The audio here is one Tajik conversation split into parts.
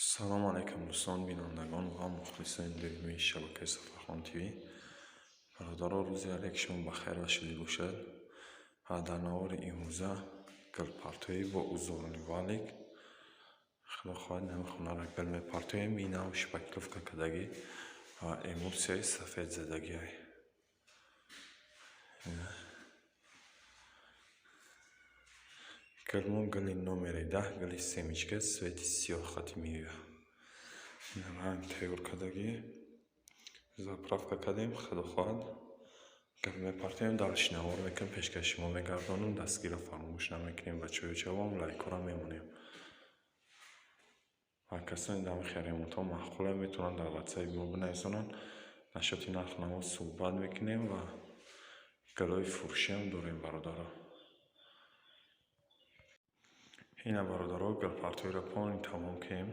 Салом алайкум, дӯстон, бинандагон ва мухлисони доимии шабакаи Сафархон ТВ. Бародаро, рӯзи ҳар яки шумо бахайр ва шодӣ бошад. Ва дар навори имрӯза гулпартоӣ бо узорный валик. Худо хоҳад, нами хонаро гул мепартоем. Инам шпаклёвка кардагӣ ва эмулсияи сафед задагиай. Гулмон гули номери 10, гули семечка, цвети сиёҳ хати меояд. Ранг тайёр кардагӣ, заправка кардем. Худо хоҳад, гул мепартоем. Дальше навор мекунем, пешкаши шумо мегардонам. Дастгирро фаромӯш намекунем, бачаҳои ҷавон, лайкҳоро мемонем. Ва касоне дар ҳамин ремонтҳо маъқуле, метавонанд дар ватсапи мо бинависонанд. Насчёти нархнамо суҳбат мекунем ва гулҳои фурӯшиам дорем, бародаро. Ина, бародаро, гулпартоиро полный тамом кардем,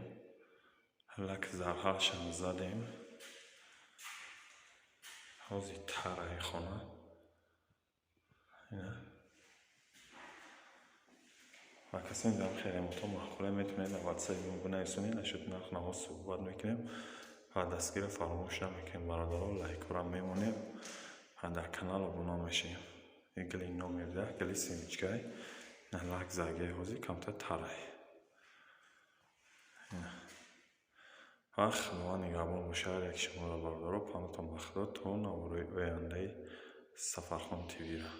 лак зарҳалшам задем. Ҳозир тараи хона. Ина, ва касоне дар ҳамин ремонтҳо маъқуле, метавонед дар ватсапи мо бинависонед. Насчёти нархнамо суҳбат мекунем ва дастгирро фаромӯш намекунем, бародаро, лайкҳоро мемонем ва дар канал обуна мешавем. Гули номер 10, гули семечкай, на лак задагиай, ҳозир камтар тарай. Ва Худованд нигаҳбон бошад ҳар яки шуморо, бародаро. Паноҳтон ба Худо то навораи ояндаи Сафархон ТВ-ро.